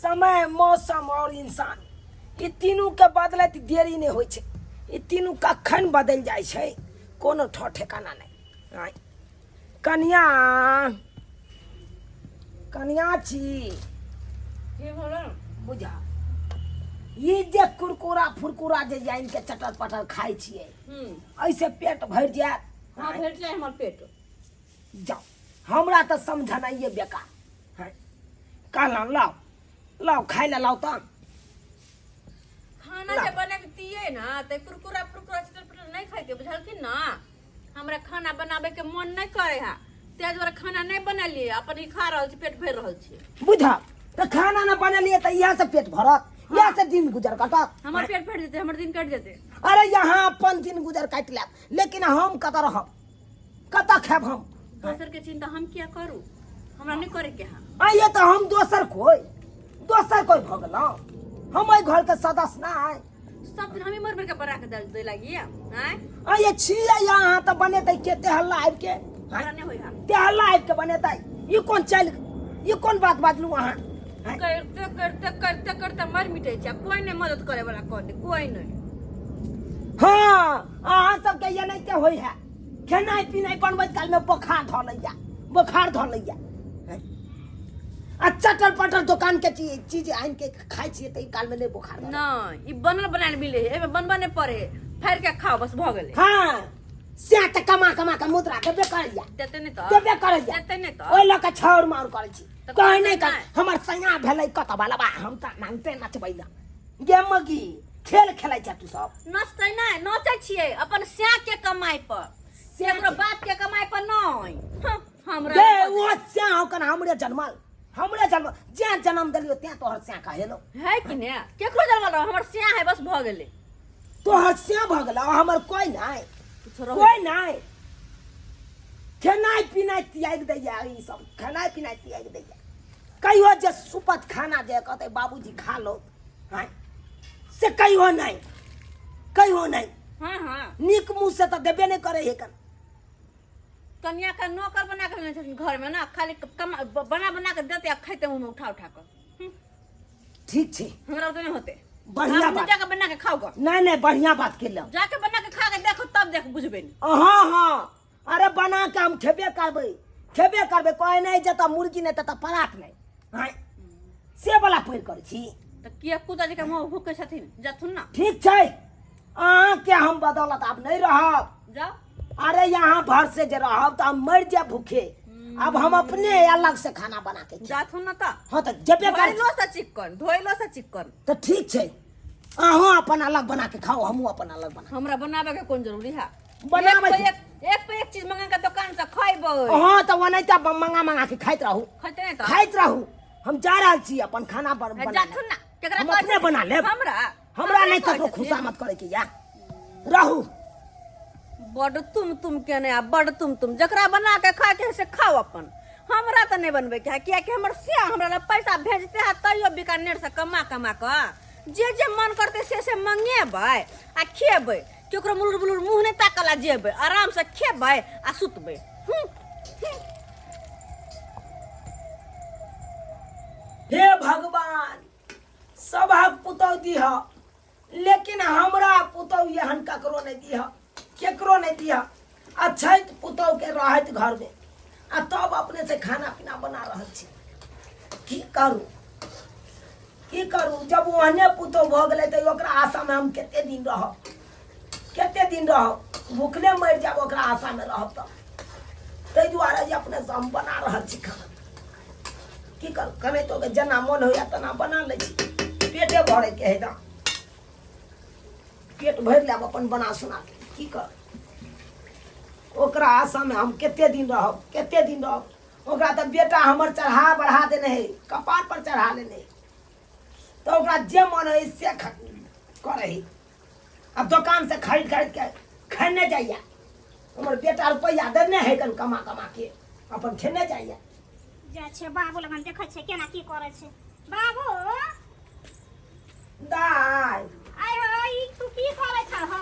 समय मौसम और इंसान ई तीनू के बदलैत देरी नहि होइ छै। ई तीनू कखन बदलि जाइ छै कोनो ठो ठेकाना नहि। आँय कनिया, कनिया छी। की भेलै? बुझा ई जे कुरकुरा फुरकुरा जे आनि के चटर पटर खाइ छियै, ऐसे पेट भरि जायत? हाँ, भरि जाय हमर पेट। जाओ, हमरा तऽ समझनाइए बेकार है। कहलहुँ लाउ लाउ खाइ लए लाउ तऽ खाना जे बनबितियै ने तऽ कुरकुरा फुरकुरा चटर पटर नहि खैतियै, बुझलखिन ने? हमरा खाना बनाबे के मन नहि करे है, ताहि दुआरे खाना नहि बनेलियै। अपन ई खा रहल छी, पेट भरि रहल छी। बुझा तऽ खाना नहि बनेलियै तऽ इएह से पेट भरत, इएह से दिन गुजर कटत? हमर पेट भरि जेतै, हमर दिन कटि जेतै। अरे यहाँ अपन दिन गुजर काटि लेब, लेकिन हम कतऽ रहब, कतऽ खायब हम? दोसर के चिंता हम किया करू? हमरा नहि करे के है। आइए तऽ हम दोसर कोइ, दोसर कोइ भऽ गेलहुँ? हम एहि घरके सदस्य नहि? सब दिन हमी मर मर के बना के दे दे लागी आय। आइए छियै यहाँ तऽ बनेतै के? ते हल्ला आबि के हमरा नहि होय है। ते हल्ला आबि के बनेतै? ई कोन चालि, ई कोन बात बाजलू अहाँ? आँय? करते करते करते करते मर मिटे छै, कोई नहीं मदद करे वाला, कोई नहीं, कोई नहीं। हाँ, अहाँ सबके एनाहिते होइ है। खेनाइ पिनाइ बनबैत कालमे बोखार धऽ लैया, बोखार धऽ लैया। आ चटर पटर दोकान के चीज चीज आनि के खाइ छियै तऽ ई कालमे नहि बोखार धरत। नहीं, ई बनल बनायल मिले है, एमे बनबा नहीं पड़े है, फाड़ के खाओ बस भऽ गेलै। हाँ, से तऽ कमा कमा के मुद्रा देबे करैया। देते नहीं तऽ देबे करैया। देते नहीं तऽ ओहि लऽ कऽ छाउर माउर करै छी। तऽ कहै नहि करतै कर नहि। हमर सैया भेलै कतऽ बलबा, हम तऽ नांगते नचबै लए गे मगी खेल खेलै छै तू सब। नचतै नहि, नचै छियै अपन स्या के कमाई पर, स्या केकरो के- बाप के कमाई पर नहीं। हँ, हमरा गे ओ स्या ओकन हमरे जनमल, हमरे जन्म, जे जन्म देलियो तें तोहर स्या कहेलो है कि ने? केकरो जनमल रहो, हमर स्या है, बस भऽ गेलै। तोहर स्या भऽ गेलो, हमर कोई नहीं। कुछ रहो। कोई नहीं। खेनाइ पिनाइ त्यागि दैया ई सब, खेनाइ पिनाइ त्यागि दैया। कहियो जे सुपत खाना जे कहतै बाबूजी खा लो, आँय, से कहियो नहीं, कहियो नहीं। हाँ हाँ। नीक मुँह से तऽ देबे नहि करै है कन। कनिया के नौकर बना के लेने छथिन घर में ना, खाली कमा बना बना के देते आ खाते मुँह में उठा उठा के। ठीक छै। हमरा ओते नहीं होते। बढ़िया अपने बात। जाके बना के खाओ ग। नहीं नहीं, बढ़िया बात केलहुँ। जाके बना के खा के देखो तब देख बुझबे नहीं। हाँ हाँ, अरे बना के हम खेबे करबै, खेबे करबै। कहै नहि जतऽ मुर्गी नहि ततऽ परात नहि। आँय, से वाला पैर करै छी। तऽ किया कुत्ता जकाँ मुँह भूकै छथिन? जथुन ना। ठीक छै, अहाँके हम बदौलत आब नहि रहब। जाओ। अरे यहाँ भर से जे रहब तऽ हम मरि जायब भूखे। अब हम अपने अलग से खाना बना के खायब। जाथुन ना तऽ। हाँ तऽ जेबे कर। धोइलो से चिक्कन, धोइलो से चिक्कन। तऽ ठीक छै, अहूँ अपन अलग बना के खाओ, हमहूँ अपन अलग बना। हमरा बनाबे के कोन जरूरी है? बनाबै एक पे छी। एक, एक पे एक चीज मंगा के दुकान से खैबै। हाँ तऽ ओनाहिते मंगा मंगा के खाइत रहू। खैते नहि तऽ? खाइत रहू। हम जा रहल छी अपन खाना बना जाथुन ना। केकरा हम कहै अपने छथिन? बना लेब। हमरा? हमरा नहि कहै ककरो छथिन? खुशामद करे के या रहू। बड तुम तुम के नहि आ बड तुम तुम, जकरा बना के खाए के है से खाओ अपन। हमरा तऽ नहि बनबै के है, कियाकि हमर से हमरा लग पैसा भेजते है तैयो बीकानेर से कमा कमा कऽ जे जे मन करतै से से मंगेबै आ खेबै। केकरो मुलुर मुलुर मुँह नहि ताकल आ जेबै, आराम से खेबै आ सुतबै। हे भगवान, सबहक पुतहु दिह, लेकिन हमरा पुतहु एहन ककरो नहि दिह, केकरो नहि दिह। अछैत पुतहु के रहैत घरमे आ तब अपने से खाना पीना बना रहल छी। की करू, की करू, जब ओहने पुतहु भऽ गेलै तऽ ओकरा आशामे हम कते दिन रहब, कते दिन रहब? भूखले मरि जायब ओकरा आशामे रहब तऽ। ताहि दुआरे जे अपनेसँ हम बना रहल छी खाना। की करू, कनाहितो के जेना मन होइए तेना बना लै छी। पेटे भरैके है तऽ पेट भरि लेब अपन बना सुना के। की करब, ओकरा आशामे हम कते दिन रहब, कते दिन रहब? ओकरा तऽ बेटा हमर चढ़ा बढ़ा देने है, कपार पर चढ़ा लेने है, तऽ ओकरा जे मन होइ से करै है। आ दोकान से खरीद खरीद के खेने जाइए। हमर बेटा रुपैआ देने है कन कमा कमा के अपन खेने जाइए। जाइ छै बाबू लगन, देखै छै केना की करै छै बाबू। दाइ। आइ हो, ई तू की करै छ हो?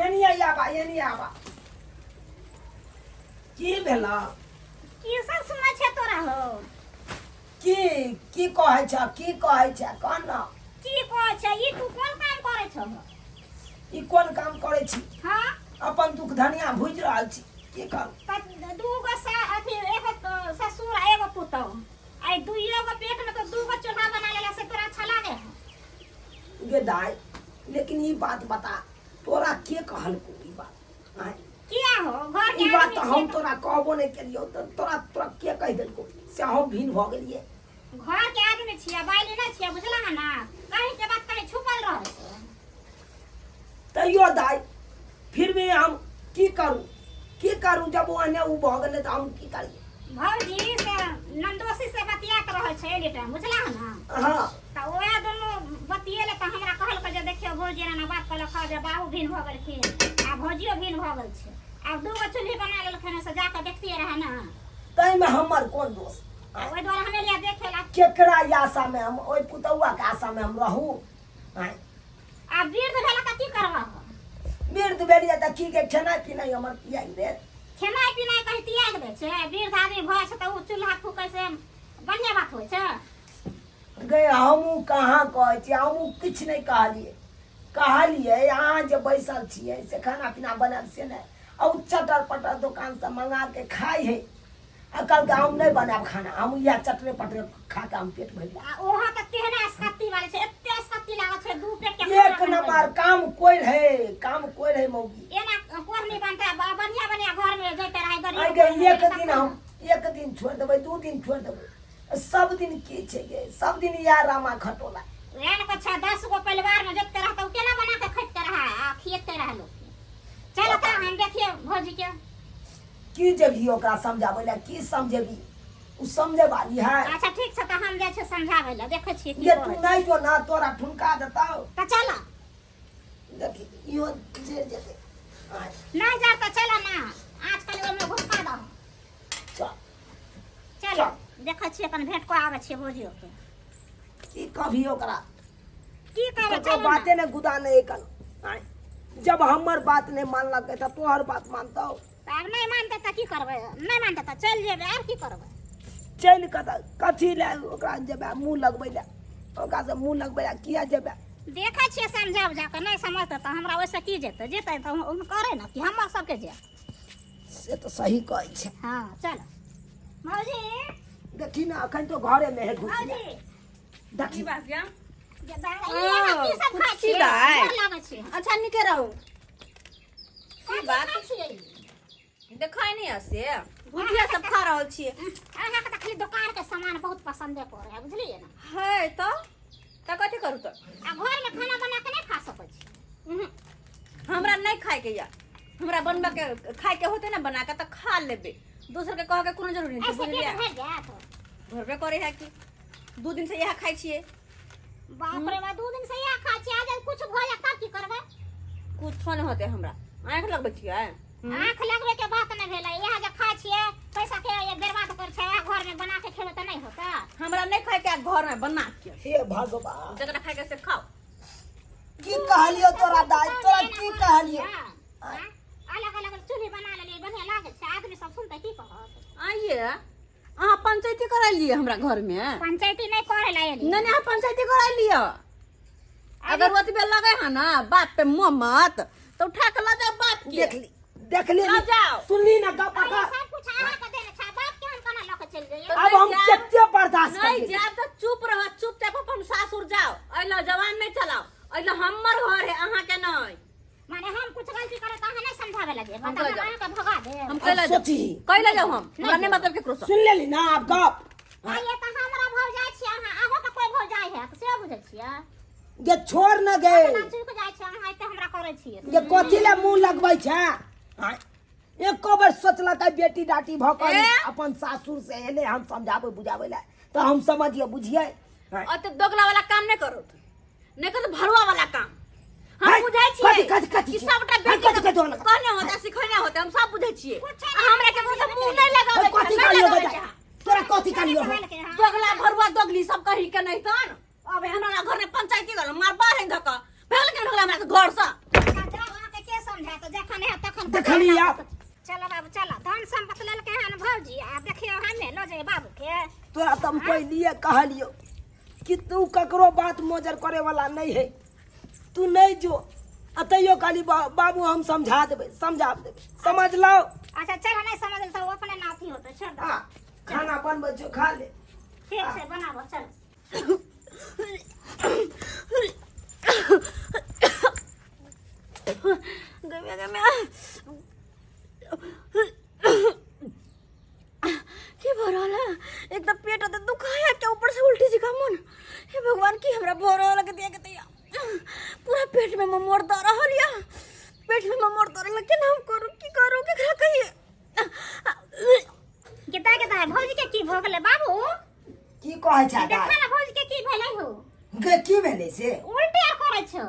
एनी आबा, एनी आबा। की भेल? की सब सुनै छै तोरा हो? की की कहै छ, की कहै छ, कह न। की कहै छै ई? तू कोन काम करै छहो? ई कोन काम करै छी? हाँ। अपन दुख धनिया भुजि रहल छी, की करू? तऽ दूगो सा अथी एगो ससुर आ एगो पुतहु, आ दुइयो गो पेट में तो दूगो चूल्हा बना लेला से तोरा अच्छा लागे है? गे दाइ, लेकिन ई बात बता, तोरा के कहलको ई बात? आँय? किया हो, घर के ई बात आदमी तऽ छियै हम तऽ तोरा कहबो नहि केलियौ, तऽ तोरा तोरा के कहि देलको से हम भिन्न भऽ गेलियै? घर के आदमी छियै, बाइली नहि छियै, बुझला है ना? कहीं के बात कहीं छुपल रहै छै। तैयो दाइ, फिर भी हम की करू, की करू? जब ओहने ओ भऽ गेलै तऽ हम की करियै? भौजी से नंदोसी से बतियात रहै छै एनी टाइम, बुझला है ना? हाँ। तऽ ओएह दुनू बतियेले तऽ हमरा कहलकै जे देखियौ भौजी एना एना बात कहलक हँ जे बाबू भिन्न भऽ गेलखिन आ भौजियो भिन्न भऽ गेल छै, आब दूगो चूल्ही बना लेलखिन, से जाकऽ देखतियै रहए ने। ताहिमे हमर कोन दोष? तऽ ओहि दुआरे हम एलियै देखे ला। केकरा आशा में हम, ओहि पुतौआ के आशा में हम रहू? आँय? आब वृद्ध भेला तऽ की करबह? वृद्ध भेलियै तऽ की के खेनाइ पिनाइ हमर तियाग देत? खेनाइ पिनाइ कहीं तियाग दै छै? वृद्ध आदमी भऽ छै तऽ ओ चूल्हा फूकै से बढ़िआँ बात होइ छै? गे, हमहूँ कहाँ कहै छियै, हमहूँ किछु नहि कहलियै। कहलियै अहाँ जे बैसल छियै से खाना पीना बनायब से नहि, आ ओ चटर पटर दोकानसँ मंगा के खाइ है, आ कहलकै हम नहि बनायब खाना, हम इएह चटरे पटरे खा के हम पेट भरि लेब। आ ओहो तऽ तेहने असकत्ती वाले छै, एते असकत्ती लागल छै, दू पेट के खाना एक बनबै नंबर काम कोइ रहे, काम कोइ रहे मौगी। एना कोरनी बनतै? बढ़िया बढ़िया घर में जैते रहै गरीब आइ गे, घर में एक तखन दिन हम एक दिन छोड़ि देबै, 2 दिन छोड़ि देबै, सब दिन की छै गे? सब दिन इएह रामा खटोला। एहन को छै, 10 गो परिवार में जोतते रहता, उ केना बना के खैते रहा आ खियते रहा लोग के। चलो तऽ हम देखिए भौजी के। की जेबही ओकरा समझाबै लए? की समझेबही? ओ समझे वाली है? अच्छा ठीक छै, तऽ हम जाइ छियै समझाबै लए, देखै छियै की ये तू कहै छै। नहि जो ना, तोरा ठुनका देतौ। तऽ चल। देखी, इहो जेर जेतै। आय, नहि जा तऽ चल ना, आजकल ओहिमे घुसका दहो। चल। चल। चल। देखै छियै, अपन भेंट कऽ आबै छियै भौजियो के। की कहबही ओकरा? की कहबै? ककरो चलू ना। बाते नहि गुदा नहि कन। आय, जब हमर बात नहि मानलकै तऽ तोहर बात मानतौ? तऽ आब नहि मानतै तऽ की करबै? नहि मानतै तऽ चलि जेबै, आर की करबै? चलि कऽ तऽ कथी लए ओकरा जेबै मुँह लगबै लए? ओकरासँ मुँह लगबै लए किया जेबै? देखै छियै समझा बुझा कऽ, नहि समझतै तऽ हमरा ओहिसँ की जेतै? जेतै तऽ हुनकरे ने कि हमर सबके जायत? से तऽ सही कहै छै। हँ, चल भौजी। देखी ने, अखन तो घरेमे है घुसि। भौजी। देखी। की बात या? जे दाइ, ई अहाँ की सब खाइ की छियै? दाइ? गोर लागै छी। अच्छा, नीके रहू। कथी बात? खाइ छियै ई? देखै नहि है से भुजिया सब खा रहल छियै। अहाँके तऽ खाली दोकानके सामान बहुत पसन्दे पड़ै है, बुझलियै ने? है तऽ कथी करू तऽ? आ घरमे खाना बना के नहि खा सकै छी? उहुँ। हमरा नहि खायके या, हमरा बनबऽ के खायके होतै ने बना के तऽ खा लेबै, दोसर के कहऽ के कोनो जरूरी नहि छै। ऐसे पेट बुझलियै? भरि जायत? भरबे करे है कि, 2 दिन से इएह खाइ छियै। बाप रे बा, 2 दिन से इएह खाइ छियै, आज कुछ भऽ जायत तब की करबै? कुछो नहि होतै, हमरा आँखि लगबै छियै? आँख लगबै के बात नहि भेलै, इएह जे खाइ छियै पैसा के ये बर्बाद करै छै, इएह घरमे बना के खेबै तऽ नहि होतै? हमरा नहि खायके है घरमे बना के। हे भगवान! जकरा खायके से खाओ। की कहलियौ तोरा दाइ, तोरा की कहलियौ? अलग अलग चूल्ही बना लेलियै, बढ़िआँ लागै छै? आदमी सब सुनतै की कहत? आइए अहाँ पंचायती करालियै हमरा घरमे? पंचायती नहि करै लए एलियै। नहि नहि, अहाँ पंचायती करालियै। अगर ओतबे लगे है ना बाप पे मोहम्मत तऽ उठा के लऽ जाओ बाप के। देखली, देखली? लऽ जाओ। सुनली ना गप? अरे अका सब कुछ अहाँ के देने छै, बाप के हम केना लऽ के चलि जइयै? अब हम नहि जायब। कते बर्दाश्त नहीं करियै? जायब तऽ चुप रह, चुपचाप अपन सासुर जाओ। अइला जवान नहीं चलाओ, अइला हमर घर है, अहाँ के नहीं। माने हम कुछ गलती करे तऽ अहाँ नहि समझाबै लगे? हम तऽ कहि हम जाउ। अहाँके भगा देब। हम कैला जाउ? सोचही। कैला जाउ हम? हमरा नहीं मतलब केकरो से। सुन लेली ना आब गप? आइए तऽ हमरा भौजाइ छियै अहाँ, अहूँके कोइ भौजाइ है से बुझै छियै? गे छोड़ न गे। केना चुक जाइ छै अहाँ, एते हमरा करै छियै? जे कथी ले मुंह लगबै छै? आँय? एको बेर सोचलकै बेटी डाटी भऽ कऽ ए? अपन सासुर से एलै, हम समझाबै बुझाबै लए तऽ हम समझिए बुझिए? आँय? अते दोगला वाला काम नहीं करो, नहीं करो भरुआ वाला काम। हम है, बुझै कथी- छियै कथी- कथी कि छै? सबटा है, बेटी कथी- के कथी होना? कहने होते, सिखैने होते, हम सब बुझै छियै। कुछ आ हमरा केकरो से मुंह नहीं लगाबै के, कथी नहीं कहलियौ लगाबै बता के। तोरा कथी कहलियौ? दोगला भरुआ दोगली सब कही के नहीं तन अब हमरा घर में पंचायती गल मार बाहर धक भेल के ढोला हमरा घर से। जाउ, अहाँके के समझायत? जखन हैत तखन। देखली आब। चलो बाबू, चलो। धन सम्पत्ति लेलकै हन भौजी, आ देखियौ हमे लऽ जेबै बाबूके। तोरा तऽ हम पहिलिए कहलियो कि तू ककरो बात मोजर करे वाला नहीं है, तू नहीं जो। आ तैयो कहली बाबू हम समझा देबै, समझा देबै, समझ लो। अच्छा चल, नहीं समझ तो अपने ना अथी होते, छोड़ दो। हाँ, खाना बनबै छौ, खा ले। ठीक से बनाबो, चल। गमे गमे की भऽ रहल है? एक तऽ पेट तऽ दुखाया के ऊपर से उल्टी जकाँ मन। हे भगवान, की हमरा भऽ रहल है? के दिया पूरा पेट में ममोड़ दऽ रहल या, पेट में ममोड़ दऽ रहल। केना हम करू, की करू, केकरा कहिए? गीता के दाय, भौजी के की भऽ गेलै बाबू? की कहै छै? देखा ना भौजी के की भेलै हो। गे, की भेलै से? उल्टी आर करै छौ।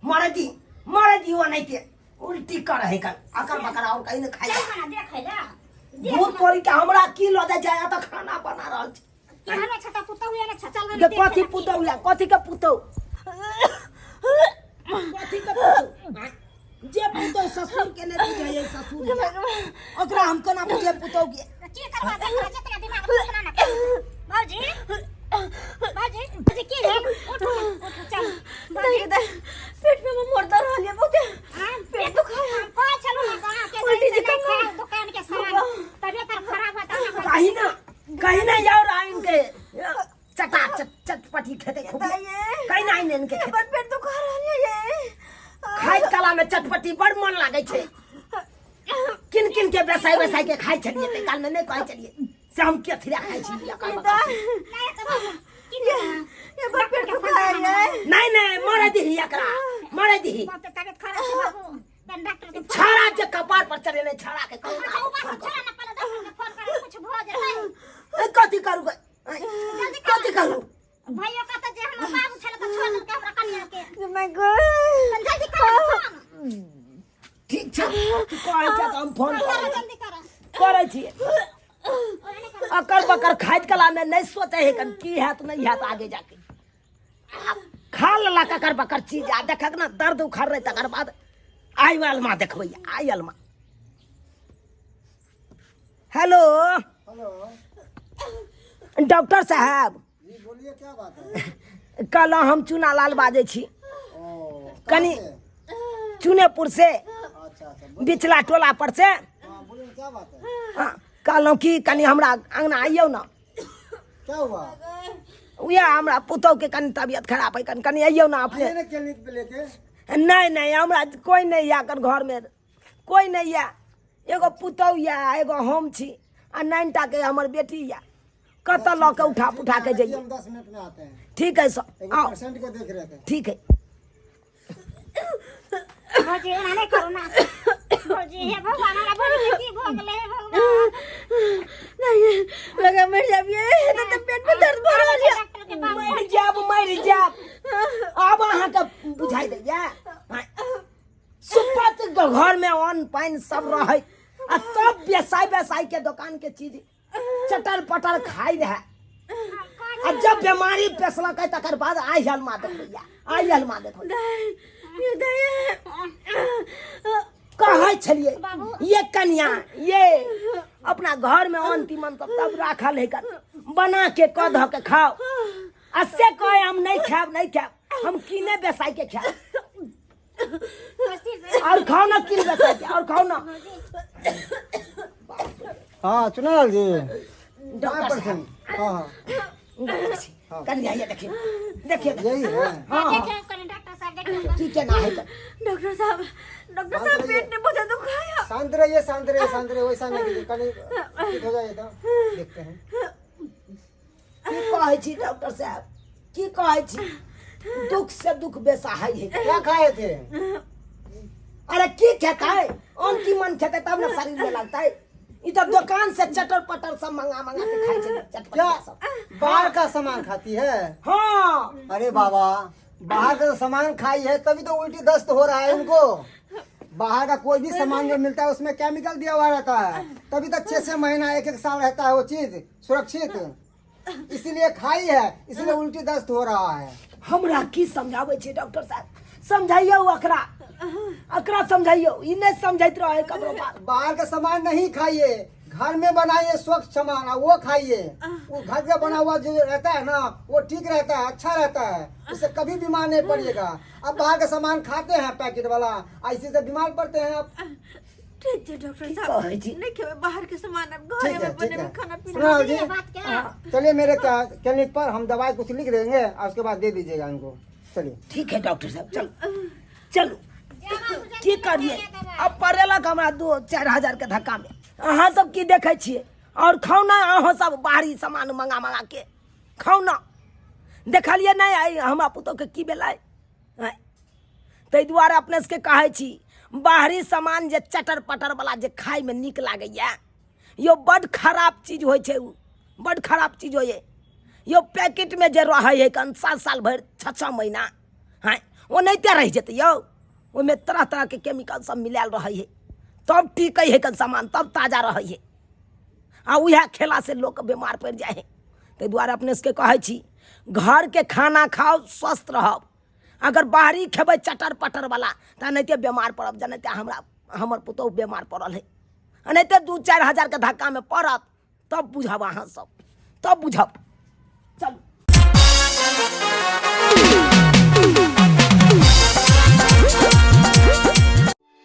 मरे दी, मरे दी, ओनाहिते उल्टी कर है कर अकर बकर और कहीं न खाइ। चल ना देखै ला, देख। भूत तोरी के, हमरा की लऽ जाइ छै? एतऽ खाना बना रहल छी। केहनो छ त पुतहु एने छ, चल। गे कथी पुतहु या? कथी के पुतहु? कथी के पुतहु? जे पुतहु ससुर के नहि बुझै ससुर के, ओकरा हम केना बुझे पुतहु के? की करबा, देखा जितना दिमाग उतना ना। भौजी, भौजी, भौजी, की भेल? उठू ना, उठू, चल। नहीं दाई, पेट में ममोड़ दऽ रहल या बहुते। हाँ, पेट दुखाया। हम कहै छलहुँ ने अहाँके जे उल्टी से जकाँ नहि खाउ दुकान के सामान, तबियत आर खराब होत अहाँके। कहीं ना, कहीं ना यार, आइन के चटा चट चटपटी खेते खूब। दाई ये। कहीं ना आइन के खेते। बड़ पेट दुखा रहल या ये। खाइत कला में चटपटी बड़ मन लागै छै। किन किन के बेसाई बेसाई के खाइ छलियै, ताहि काल में नहि कहै छलियै से हम केथरिया खाइ छी अकर बकर छी। नहि तऽ बाबू, की ये ये बड़ पेट दुखाया ये। नहि नहि, मरे दीही एकरा, मरे दीही। बहुत तबियत खराब छै बाबू, तन डॉक्टर के फोन। छाड़ा जे कपार पर चढ़ेने छाड़ा के कहू। अच्छा, ऊपर से छोड़ा ना, पहिले डॉक्टर के फोन कर, कुछ भऽ जेतै। ए, कथी करू गे? जल्दी कर। कथी करू? भैया कहता जे हमर बाबू छलै तऽ छोड़ देलकै हमरा कनिया के। My God. तन जल्दी कर फोन। ठीक छै, तू कहै छै तऽ हम फोन कर, करै छी। जल्दी कर। करै छियै। ओहने कर। अकर बकर खाइत कला में नहीं सोचे है कन की हैत नहीं हैत आगे जाके। आ खा लेलक अकर बकर चीज, आ देखक ना दर्द उखड़ रहे, तकर बाद आई अलमा देखबै, आई अलमा। हेलो। हेलो डॉक्टर साहब। जी, बोलिए, क्या बात है? कल हम चूनालाल बाजै छी। ओ कहाँ कनी से? चुनेपुर से। अच्छा अच्छा, बोलिए। बिचला टोला पर से। हाँ, बोलिए ना, क्या बात है? हाँ, कहलहुँ कि कनि हमरा अङ्गना आइयौ ने। क्या हुआ? उएह हमरा पुतहुके कनि तबियत खराब है, कनि कनि अइयौ ने अपने। आइए ना क्लिनिक पे लेके। नहि नहि, हमरा कोइ नहि यऽ एखन घरमे, कोइ नहि यऽ। एगो पुतहु यऽ, एगो हम छी आ नाइन टाके हमर बेटी यऽ। कतऽ लऽ के उठा पुठा के जइयै? हम 10 मिनट में आते हैं। ठीक है सर। एक आओ। पेशेंट को देख रहे थे। ठीक है। भौजी, एना नहि करू ना भौजी। हे भगवान, हमरा भौजी के की भऽ गेलै? हे भगवान। नहीं, लगा मर जाबिए तो पेट में दर्द भऽ रहल या। डॉक्टर के पास। मरि जायब, मरि जायब, आब अहाँके बुझाइ दैया? सुपत घरमे अन्न पानि सब रहै आ तब बेसाइ बेसाइ के दोकान के चीज चटर पटर खाइ रहै, आ जब बीमारी पेसलकै तकर बाद आइ हलमा देखबैया, आइ हलमा देखबै। ये दाई। कहै छलियै बाबू। ये कनिया, ये अपना घर में अन्न तीमन सब सब राखल है, कर बना के कऽ धऽ के खाओ, आ से कहे हम नहीं खायब, नहीं खायब, हम कीने बेसाई के खायब। और खाओ ना, कीन बेसाई के और खाओ ना। हाँ चुनालाल जी। डॉक्टर साहब। परसेंट, हाँ हाँ। कनिया ये देखिए, देखिए। यही है। हाँ हाँ। देखियौ कनि डॉक्टर साहब, देखियौ। की केना है? डॉक्टर साहब, डॉक्टर साहब, पेट में बहुत दुखाया। शांत रहिए, शांत रहिए, शांत रहिए, वैसा नहीं कीजिए, कहीं ठीक हो जाइए तो देखते हैं। की कहै छी डॉक्टर साहब, की कहै छी? दुख से दुख बेसाहै है। क्या खाए थे? अरे की खेतै? अन्न तीमन खेतै तब ने शरीर में लगतै। ई तऽ दोकान से चटर पटर सब मंगा मंगा के खाइ छै। क्या चटपटिया सब। बाहर का सामान खाती है? हाँ। अरे बाबा, बाहर का सामान खाई है तभी तो उल्टी दस्त हो रहा है उनको। बाहर का कोई भी सामान जो मिलता है उसमें केमिकल दिया हुआ रहता है, तभी तक 6-6 महीना, एक एक साल रहता है वो चीज सुरक्षित। इसीलिए खाई है, इसलिए उल्टी दस्त हो रहा है। हमरा की समझाबै छै डॉक्टर साहब? समझाइयौ ओकरा, ओकरा समझाइयौ, ई नहि समझैत रहै ककरो बात। बाहर का सामान नहीं खाइए। घर में बनाइए स्वच्छ सामान और वो खाइए। वो घर का बना हुआ जो रहता है ना वो ठीक रहता है, अच्छा रहता है, उससे कभी बीमार नहीं पड़िएगा। अब बाहर का सामान खाते हैं पैकेट वाला, ऐसे से बीमार पड़ते हैं आप। ठीक छै डॉक्टर की साहब, कहै छी? नहीं खेबै बाहर के सामान, अब घरे ठीक है में ठीक बनेबै है खाना पीना। सुनो जी, ये बात क्या चलिए मेरे क्लिनिक पर हम दवाई कुछ लिख देंगे और उसके बाद दे दीजिएगा इनको। चलिए ठीक है डॉक्टर साहब, चलू चलू। की करिए, अब पड़ेलक हमरा 2-4 हजार के धक्का में। अहाँ सब की देखै छियै? और खाउ ना, अहाँ सब बाहरी सामान मंगा मंगा के खाउ ना। देखलियै नहि आइ हमरा पुतोहके की भेलै? आँय, ताहि दुआरे अपने सबके कहै छी, बाहरी सामान जे चटर पटर वाला जे खायमे नीक लागैए यौ, बड्ड खराब चीज होइ छै उ, बड्ड खराब चीज होइए यौ। पैकेटमे जे रहै है कन 7 साल भरि, 6-6 महीना, हँ, ओनाहिते रहि जेतै यौ। ओहिमे तरह तरहके केमिकल सब मिलायल रहै है, तब टिकै है कन सामान, तब ताजा रहै है। आ उएह खेलासँ लोक बीमार पड़ि जाइ है। ताहि दुआरे अपने सबके कहै छी, घरके खाना खाउ, स्वस्थ रहब। अगर बाहरी खेबै चटर पटर वाला तऽ एनाहिते बीमार पड़ब, जेनाहिते हमरा हमर पुतोहु बीमार पड़ल है। एनाहिते 2-4 हजारके धक्कामे पड़त, तब बुझब अहाँ सब, तब बुझब। चलू।